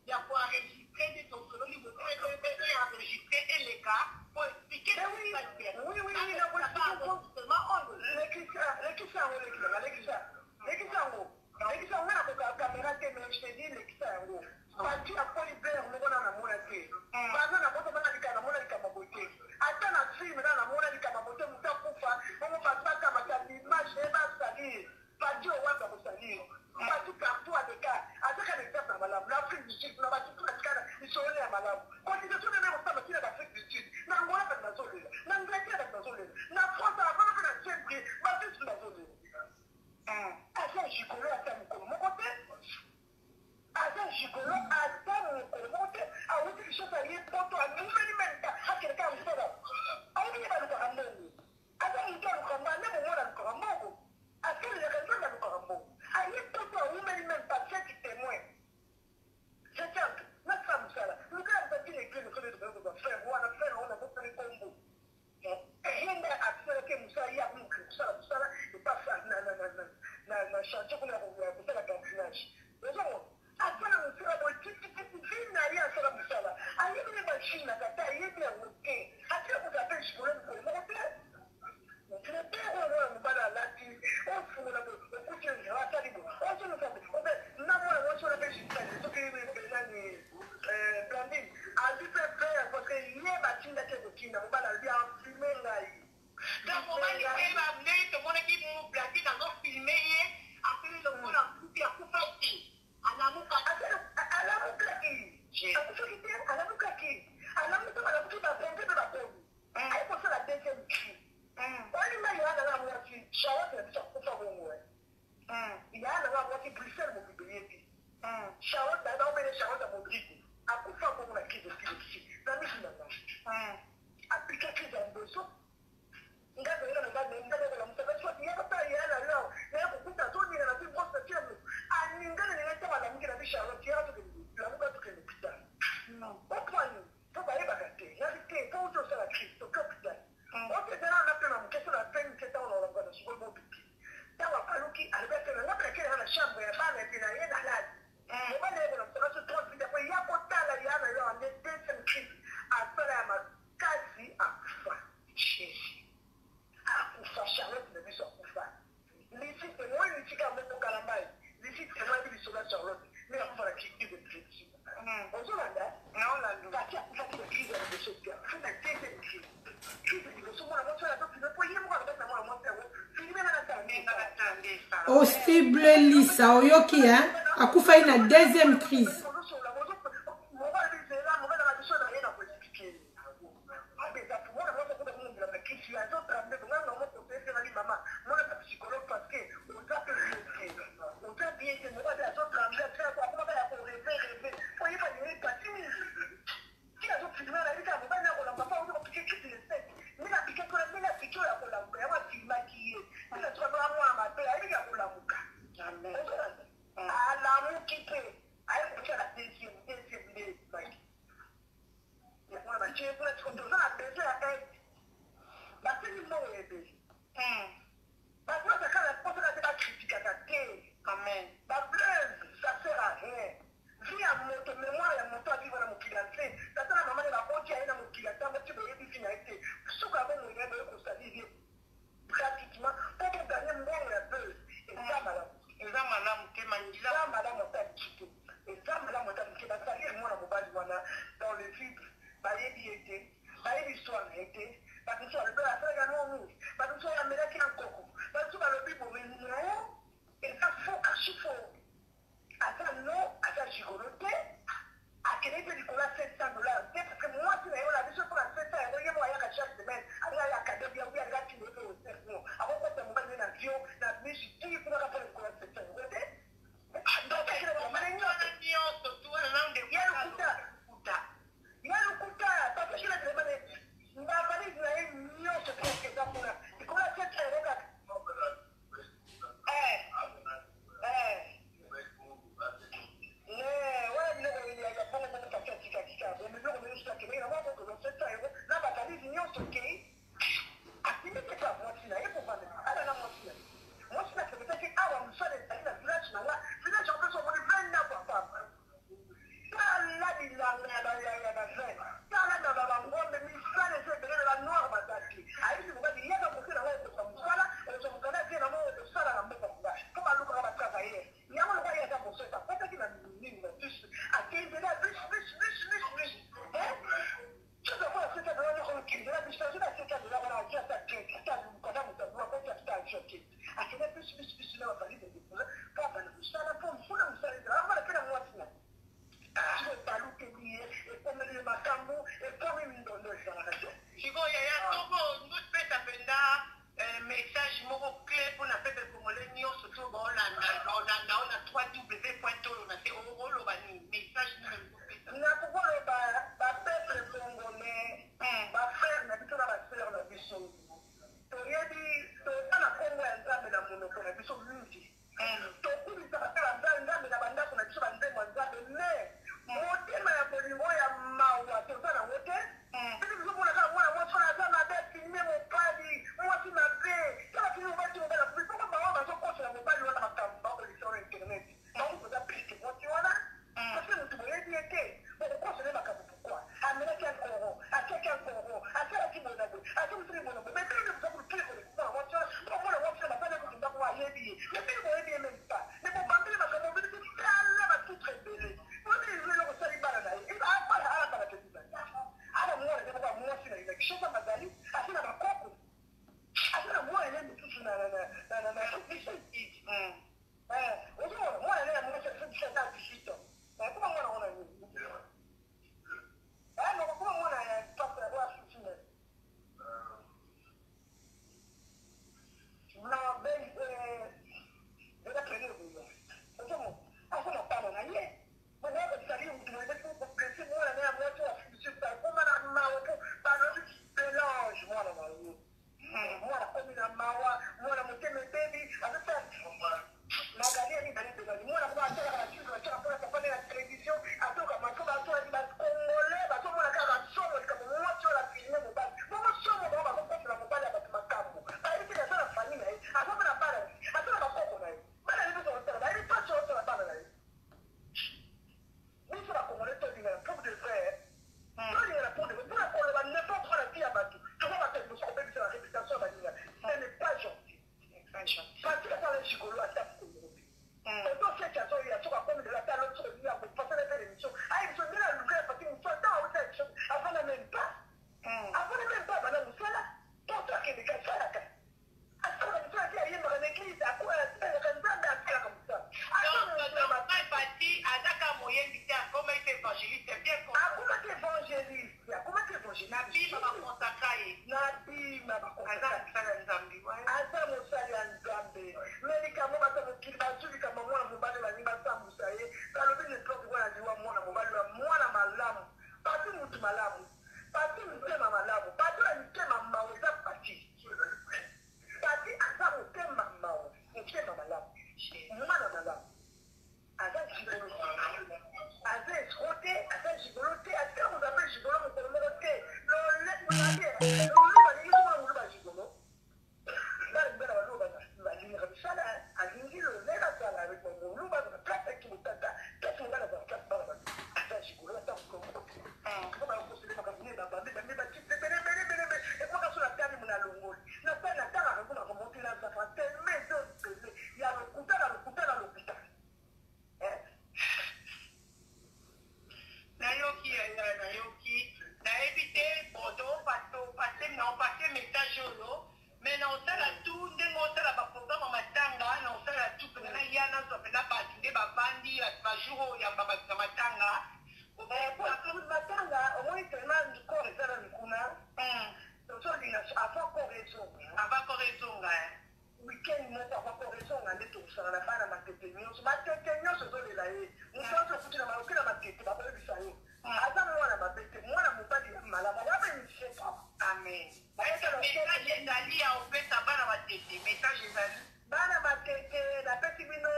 ya koenregistre nde tosololi boye, enregistre eleka po expliquer. Oui, lekisa, lekisa yango, lekisaka, lekisa, lekisa yango, lekisa yango. Nga nakoka caméra te, mais je te dis, lekisa yango. Pati akoli blaire moko na namona te, baza na boto bana likambo, namona likambo boye te, ata na film na namona likambo boye te. Moto akufa bongo, bato bakamata l'image ye basalir pati oyo wapi akosalir pati partout aleka, azaka na exemple ya malamu na Afrique du Sud, na bato tu batikala lisolo ya malamu. Cotisation nene kosala tina na Afrique du Sud, na Angola bato bazolela, na Angleterre bato bazolela, na France avana mpe na Chepri bato su bazolela. Aza gigolo ata mokolo moko te. Bruxelles mobimba eyebi. Charlotte na baobele Charlotte ya Modrigo akufa bongo na crise epilepsie na misu na nga. Apika crise ya liboso, nga azalaki na mobali na ye, nga nakolamusa nga soit yaka pa ya na yo naye kokuta azoninga na brosse na tie aningana ninga ntango alamuki na bi Charlotte yaka tokende lamuka tokende hôpital. Opwani mpo bayebaka te nabi te mpo uti osala crise toke hôpital. Ote ezala na pema moke so na pemi te ntango naolamuka na sukoli mobiki. Ntango abaluki alobi ate na nga mpe nakendaka na chambre ya bana epe na ye na lali. Mobali aye kolamusaka so 30 minutes apres ya kotala ya na yo nde deuxième crise asala ya makasi akufa. Jésus akufa, Charlotte na biso akufa. Lisi témoin Lisi kaka moko Kalambayi Lisi témoin ayebi lisolo ya Charlotte ndenge akufa na crise d'épilepsie. Ozolanda? Kati akufaki na crise ya liboso te, akufi na deuxième crise. Crise ya liboso mwana mwasi oyo azofilme mpo ye moko alobaki na mwana mwasi yango filme nga natala nde Ostible Lisa oyoki hein, akufaki na deuxième crise. Alamuki mpe aye kotia na deuxième deuxième nde ebimaki yango wana batie kuna. Siko toza na besoin ya aide, basengi mbongo ya ebele. Bato bazaka na mposa te, bakritikaka te. Amen. Bablues, ça sert à rien. Vie ya moto, mémoire ya moto avivre na mokili ya nse, tata na mama ne baboti aye na mokili ya ntango ti boyebi vie na ye te, suka ya bomoi na ye boye kosalire ye gratuitement mpo boganye mbongo ya buzz. Eza malamu? Eza malamu te, makila. Eza malamu ata moke te, eza malamu ata moke. Basalire mwana mobali wana dans le vide, bayebi ye te, bayebi histoire na ye te. Bato mosusu balobi asalaki yango mingi, bato mosusu amelaki ya nkoko, bato mosusu balobi boye. Non, eza faux, archi faux. Aza non, aza gigolo te, akendeki mpe likolo ya 700 $ te, parce que mwasi na ye wana biso mpona 700 yango ye moko ayaka chaque semaine, alingi ayaka de bia obi alingi atinda ye mpe hotel no akokota mobali ne na avion na bus ti kuna kaka mpona likolo ya 700 yango te. Nyonso tu wana na ndeko. Ya lokuta. Lokuta. Ya lokuta. Patrick na na valise na ye nyonso presque eza kuna likolo ya 700 yango kaka. Wana biloko ya bongo bongo, pasi atikakika biloko. jour oyo oyamba bato na matanga. Matanga omoni tellement corps eza nanu kuna, tozolinga avant corps ezonga. Avant corps ezonga. Weekend moko avant corps ezonga nde tokosanga na bana Matete nyonso. Matete nyonso ezolela ye. Moto nyonso okuti na maoki na Matete bakoyebisa yo aza mwana mabe te, mwana mobali ya malamu, aza bénitié papa. Amen. Message ezali ya opesa bana Matete, message ezali? Bana Matete, napesi bino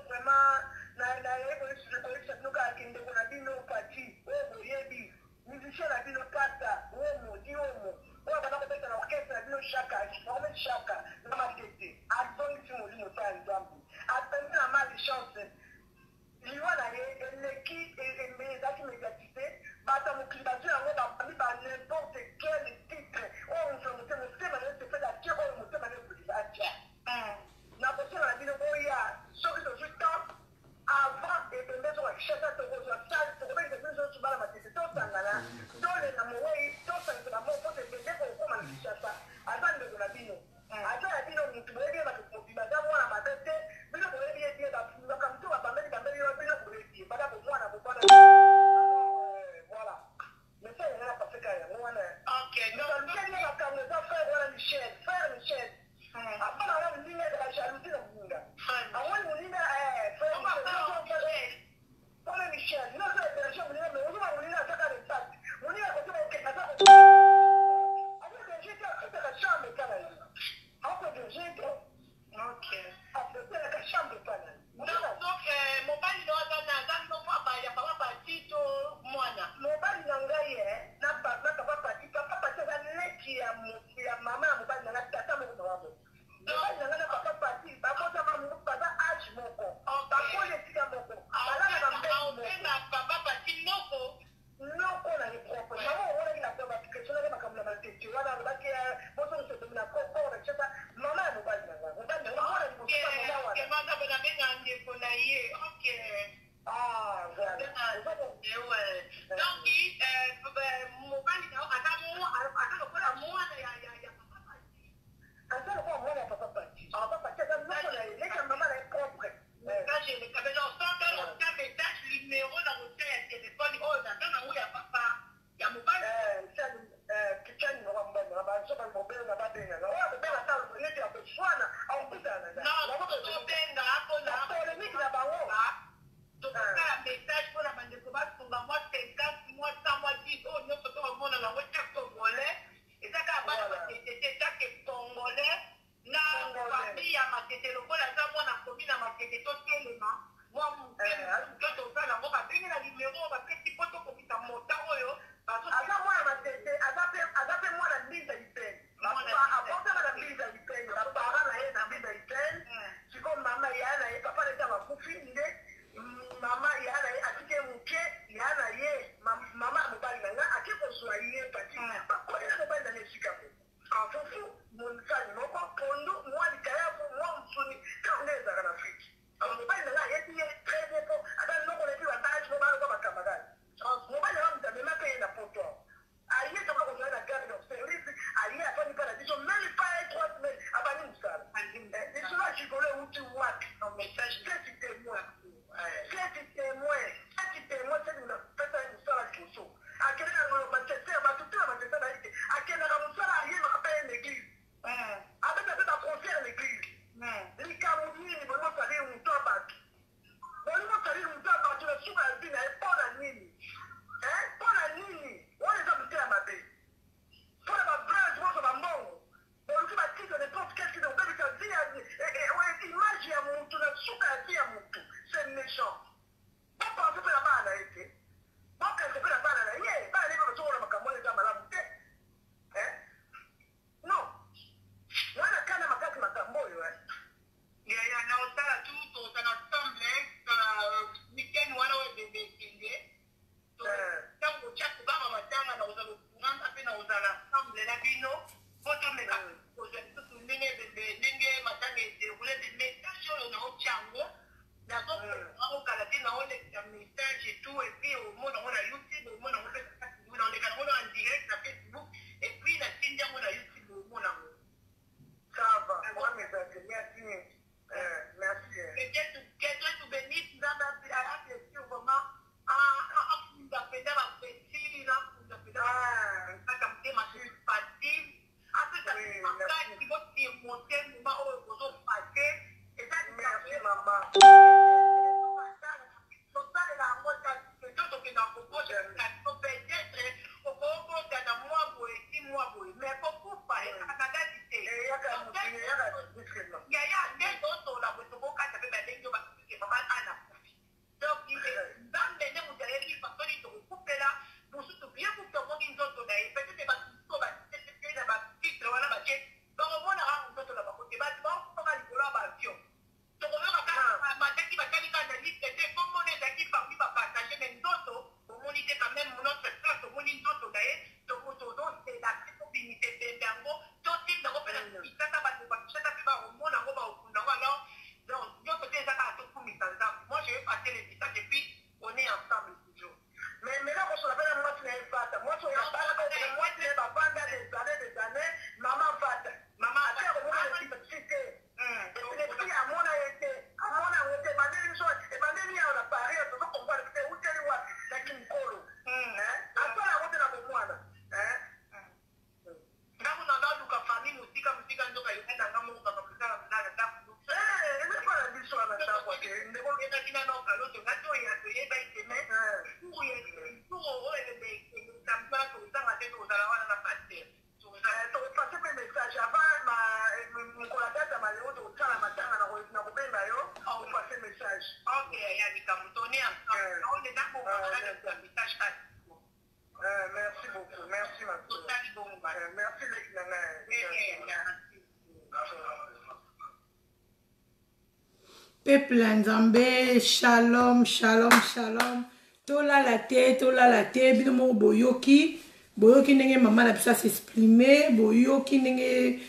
vraiment, nayebi koyebisa bino kaka ke ndeko na bino Pati oyo boyebi, musicien na bino Pasta Womo di Womo oyo abanda kobeta na orchestre na bino Shaka, bakomi Shaka na Matete, azongisi molimo ta ya Nzambe, atombi na malchance. Liwa na ye eleki, ezalaki médiatisé, bato ya mokili bazwi yango, babami ba n'importe quel titre. Oyo moto ya motema, motema na ye sepeli, atie oyo motema na ye kolinga atia. Na kosenga na bino boya, soki tozwi temps avant ebembe ezonga Kinshasa, tokozwa salle, tokobengisa bino nyonso bana Matete, tosangana, tolela mowei, tosangisa bamoko po ebembe kokóma na Kinshasa. Aza ndeko na bino, aza ya bino mutu, boyebi ye Matete mobimba, aza mwana mabe te. Bino boyebi ye bien, makambo to babambeli bambeli yo, bino boyebi ye bada bomwana bobwana. Voilà, message yanga na paseka yango wana. Alukeli ye makambo eza frère wana Michel, frère Michel apana wana, moninga ezaka jalousie na moninga, amoni moninga, frère mpona Michel nyonso héberge moninga, mais ozoma moninga azaka na impact, moninga kote okende aza ahéberge te, afutaka chambre epa na ye, akohéberge te, afutelaka chambre epa na ye. Donc mobali no aza na aza noko ya papa Pati to mwana? Mobali na ngai na papa Pati, papa Pati aza leki ya mama ya mobali na ngai, tata moko mama moko. Mobali na ngai na papa Pati babotama, baza age moko, bakoli esika moko, balalaka mbeli moko. Obenga papa Pati noko? Noko na ye propre. Mama omonaki na baquestionnaki makambo na Matete wana, alobaki bozongisa na koko na Kinshasa. Mama ya mobali na ngai, mobali na ngai mwana liboso ya mama wana. Nabenga ndeko na ye, ok. Ah, voilà. Donc mobali na yo aza lokola mwana ya papa Pati? Aza lokola mwana ya papa Pati. Papa Pati aza noko na ye, leki ya mama na ye propre. Message eleka mais ensemble, otia message, numéro na kotia ya telefone oyo naza nango ya papa ya mobali. Tia numéro ya mobali nanga, bazoba mobenga, babenganga oyo akobenga ata neti ya koswana, akokutana na Non, tozobenga mpona polémique na bango. Tokosala message mpona bandeko basunga mwa 50, mwa 100, mwa 10, oyo nyonso to bamona nango. Chaque Congolais, eza kaka bana Matete te, chaque Congolais na famille ya Matete, lokola aza mwana komi na Matete, totelema mwa moke moke, tozala yango, babenge na numero oyo bapesi mpo tokokisa montant oyo. Aza mwana Matete, aza mpe mwana Mbinza Ipene, abotama na Mbinza Ipene, baparent na ye na Mbinza Ipene. Sikoyo mama ya na ye, papa na ye ntango akufi nde mama ya na ye atiki ye moke. Ya na ye, mama ya mobali na nga ake kozwa ye Pati, bakoli na mobali na nga esika moko, fufu mosani moko, pondu mwa likayabu mwa mosuni, kaka nde ezalaka na Afrique. Mobali na nga ayebi ye très bien mpo aza noko na ye, mpe baage mo balokwa bacamarade. Mobali na nga moto amemaka ye na poto, aye tokola kozwa ye na gare de service, aye afandi mpa na biso même pas un 3 semaines, abandi mosala. Lisolo ya gigolo euti wapi? Seti témoin, seti témoin, seti témoin, seti moto apesa ye mosala liboso. Akende na Manchester, bato te na Manchester bayebi te, akendaka mosala, ayembaka mpe ye na église, abeta mpe baconcert na église. Likambo nini bolingo osaliri moto ya bato? Bolingo osaliri moto ya bato na suka ya vie na ye mpo na nini? Mpo na nini? Wana eza motema mabe mpo na babranche bozwa bambongo, boluki batitre, n'importe quel titre, obebisa vie ya image ya mutu na suka ya vie ya mutu. C'est méchant. Bopense mpe na bana na ye te, bokanisa mpe na bana na ye, bana na ye mpe bazomona makambo wana, eza malamu te. Non, wana kana makasi makambo oyo. Yaya na osala tu, tozala ensemble weekend wana oyo ebembe ekende. Ntango otya kobanga matanga na kozala okuranga mpe na kozala ensemble na bino po tomeka kozwa lisusu ndenge ebembe, ndenge matanga edéroule. Message oyo naotya yango, nazokala te, naolekisa message et tout, et puis omona yango na YouTube, omona yango mpe na Facebook, naoleka yango na en direct na Facebook, et puis natindi yango na YouTube, omona yango. Ça va, moi, mes amis, merci. Merci. Que Dieu te bénisse, Nzambe ablessure. ya likambo tone ensemble. Na message kaka. Merci beaucoup, merci ma Totali bongo. Merci leki na ngai. Peuple ya Nzambe, shalom, shalom, shalom. Tolala te, tolala te. Bino moko boyoki, boyoki ndenge mama na biso as'exprime, boyoki ndenge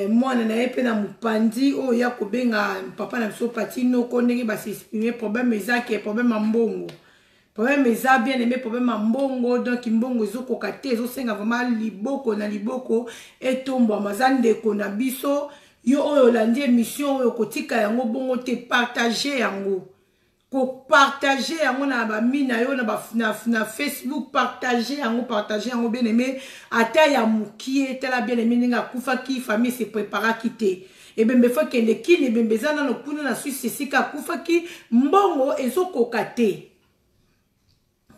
mwana na ye mpe na mopanzi oyo ya kobenga papa na biso Pati Noko, ndenge bas'exprime. Problème eza ke problème ya mbongo, problème eza, bien aimé, problème ya mbongo. Donc mbongo ezokoka te, ezosenga vraiment liboko na liboko etombwama. Aza ndeko na biso. Yo oyo olandi émission oyo, kotika yango bongo te, partage yango, kopartage yango na bami na yo na Facebook, partage yango, partage yango, bien aimé, ata ya mokie. Tala, bien aimé, ndenge akufaki, famille se préparaki te. Ebembe faut ekende kini, ebembe eza nano kuna na Suisse esika akufaki, mbongo ezokoka te.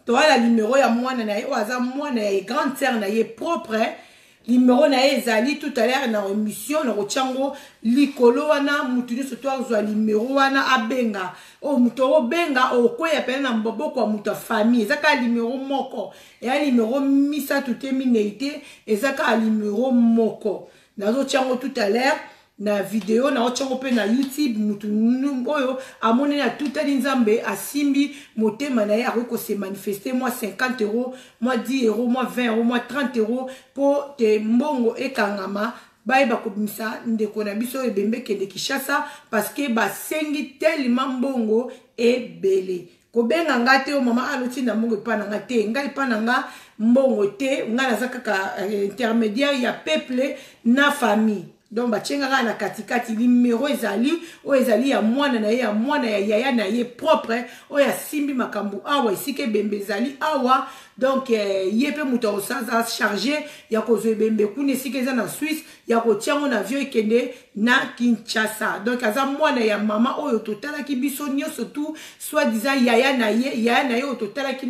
Toala numero ya mwana na ye oyo aza mwana ya grande sœur na ye propre. Numero na ye ezali tout à l'heure na émission na kotia yango likolo wana. Mutu nyonso to azwa numero wana, abenga. Oyo moto obenga, okweya pene na maboko ya moto ya famille. Eza kaka numero moko, eya numero misato te, minei te, eza kaka numero moko. Nazotia yango tout à l'heure na video, naotia yango mpe na YouTube. Mutu oyo amonani, atutani Nzambe, asimbi motema na ye, akoki kose manifester mwa 50 euro, mwa 10 euro, mwa 20 euro, mwa 30 euro, mpo te mbongo ekangama, bayeba kobimisa ndeko na biso, ebembe ekende Kinshasa, parce que basengi tellement mbongo ebele. Kobenga nga te: "O mama, alotinda mbongo epa na nga te." Ngai, epa na nga mbongo te. Ngai naza kaka intermédiaire ya peuple na famille, donc batienga kaka na katikati. Numero ezali oyo ezali ya mwana na ye, ya mwana ya yaya na ye propre, oyo asimbi makambo awa esika ebembe ezali awa. Donc ye mpe moto akosaza charge ya kozwa ebembe kuna esika eza na Suisse, ya kotia yango na avion, ekende na Kinshasa. Donc aza mwana ya mama oyo totalaki biso nyonso tu, soit disant yaya na ye, yaya na ye oyo totalaki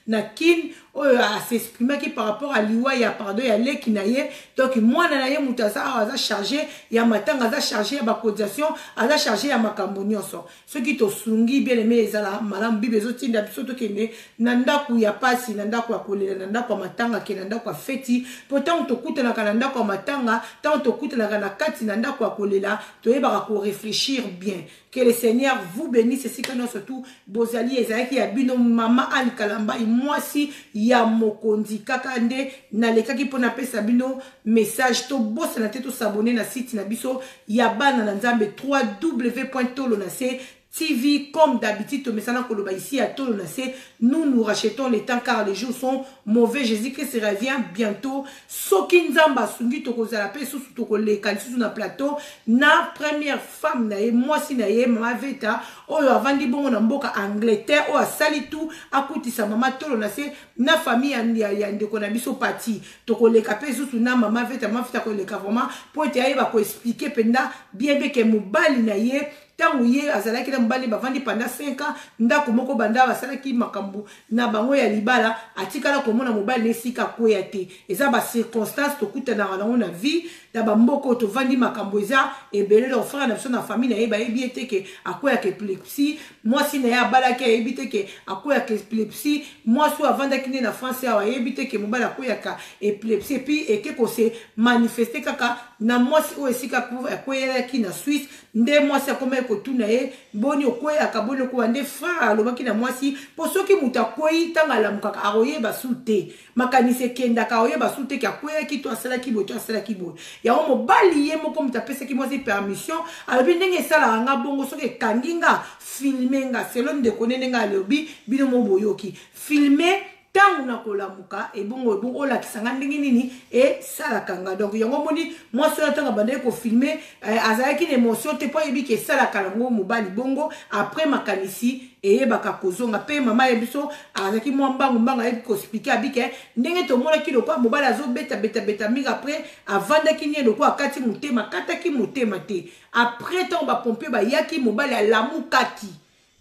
na Kine, oyo as'exprimaki par rapport à liwa ya, pardon, ya leki na ye. Donc mwana na ye moto aza awa, aza charge ya matanga, aza charge ya bacotisation, aza charge ya makambo nyonso. Soki tosungi, bien aimé, ezala malamu. Bible ezotinda biso tokende na ndako ya pasi, na ndako ya kolela, na ndako ya matanga, ke na ndako ya feti, mpo ntango tokutanaka na ndako ya matanga, ntango tokutanaka na kati na ndako ya kolela, toyebaka koréfléchir bien. Que le Seigneur vous bénisse esika nyonso tu bozali. Ezalaki ya bino mama Anne Kalambai, mwasi ya mokonzi. Kaka nde nalekaki mpo napesa bino message. Tobosana te tos'abonner na site na biso ya bana na Nzambe, www tolo na se TV. Comme d'habitude, tomesana koloba ici à Tolo na se, nous nous rachetons les temps car les jours sont mauvais. Jésus-Christ revient bientôt. Soki Nzambe asungi, tokozala mpe susu, tokoleka lisusu na plateau na première femme na ye, mwasi na ye, mama Veta, oyo avandi bongo na mboka Angleterre, oyo asali tu akutisa mama Tolo na se na famille ya ndeko na biso Pati. Tokoleka mpe susu na mama Veta. Mama Veta koleka vraiment mpo ete ayeba koexpliquer mpenza bien bien ke mobali na ye, ntango ye azalaki na mobali, bavandi pendant 5 ans ndako moko, banda basalaki makambo na bango ya libala, atikala komona mobali na esika akweya te. Eza bacirconstance tokutanaka nango na vie, na bamboka oyo tovandi, makambo eza ebele. Donc frère na biso na famille na ye bayebi ye te ke akweyaka épilepsie. Mwasi na ye abalaki ayebi te ke akweyaka épilepsie. Mwasi oyo avandaki nde na France awa ayebi te ke mobali akweyaka épilepsie. Et puis eke kose manifester kaka na mwasi oyo esika akweyelaki na Suisse. Nde mwasi akomaki kotuna ye: "Boni okweyaka? Boni okowa?" Nde frère alobaki na mwasi, mpo soki moto akwei, ntango alamukaka, akoyeba su te, makanisi ekendaka, akoyeba su te ke akweyaki to asalaki boye to asalaki boye. Yango mobali ye moko moto apesaki mwasi permission, alobi: "Ndenge esalaka nga bongo, soki ekangi nga, filme nga." Selo ndeko ne ndenge alobi, bino mo boyoki: "Filme ntango na kolamuka, ebongo ebongo olakisa nga ndenge nini esalaka nga." Donc yango omoni mwasi oyo, ntango abandaki kofilmer, azalaki na émotion te, mpo ayebi ke esalaka yango mobali bongo. Après makanisi eyebaka kozonga. Mpe mama ye biso azalaki mwa mbangu mbangu, ayebi koexpliquer abike ndenge tomonaki lokola mobali azobetabeta mingi. Après avandaki nie lokola akati motema, akataki motema te. Après ntango bapompier bayaki, mobali alamukaki.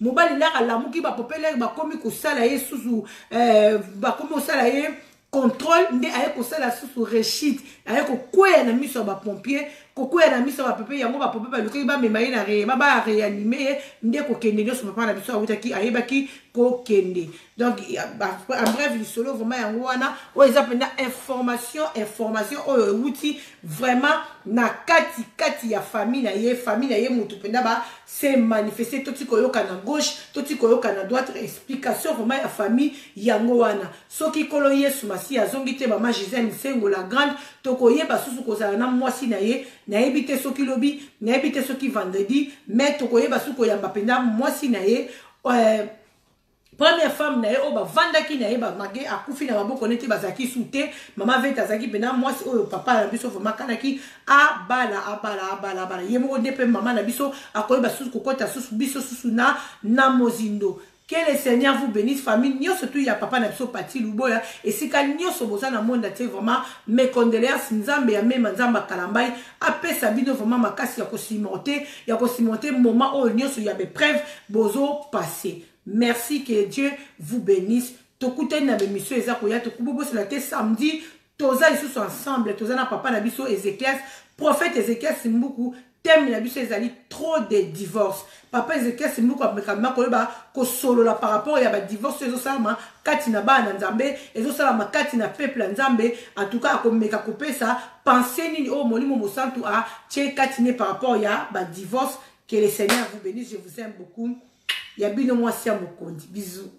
Mobali laka alamuki, bapompier lere bakomi kosala ye susu, bakomi kosala ye contrôle, nde aye kosala susu rechute, aye kokweya na miso ya bapompier. Kokwea na miso ya bapepe yango, bapope balukaki bamema ye na reyema, bareanime ye nde kokende nyonso. Papa na biso awutaki, ayebaki kokende. Donc en bref, lisolo vraiment yango wana. Oyo eza mpenza information oyo ewuti vraiment na kati kati ya famille na ye. Famille na ye motu mpenza ba se manifeste. Toti koyoka na gauche, toti koyoka na droite, explication vraiment ya famille yango wana. Soki Nkolo Yesu Masiya azongi te, mama Gisele Misengo la grande, tokoyeba susu kozala na mwasi na ye. Nayebi te soki lobi, nayebi te soki vendredi, mais tokoyeba susu koyamba mpenza mwasi na ye, première femme na ye oyo bavandaki na ye. Bamage akufi na maboko neti bazalaki su te. Mama Vete azalaki mpena mwasi oyo papa na biso vraiment akanaki abala, abala, abala, abala ye moko nde. Mpe mama na biso akoyeba susu kokɔta susu biso susu na mozindo. Que le Seigneur vous bénisse, famille nyonso tu ya papa na biso Pati Luboya, esika nyonso boza na monde entier. Vraiment, mes condoléances. Nzambe ya mema, Nzambe Kalambai, apesa bino vraiment makasi ya ko surmonter moment oyo nyonso ya épreuve bozo passer. Merci, que Dieu vous bénisse. Tokutani na émission eza koya. Tokubobosela te, samedi toza lisusu ensemble, toza na papa na biso Ezekias, prophète Ezekias Mbuku. Thème na biso ezali trop de divorce. Papa Ezekias Mbuku amekama koyeba kosolola par rapport ya badivorce oyo ezosalama kati na bana na Nzambe, ezosalama kati na peuple ya Nzambe. En tout cas, akomeka kopesa pensée nini oyo Molimo Mosantu atie kati ne par rapport ya badivorce. Que le Seigneur vous bénisse, je vous aime beaucoup. Ya bino mwasi ya mokonzi, bisous.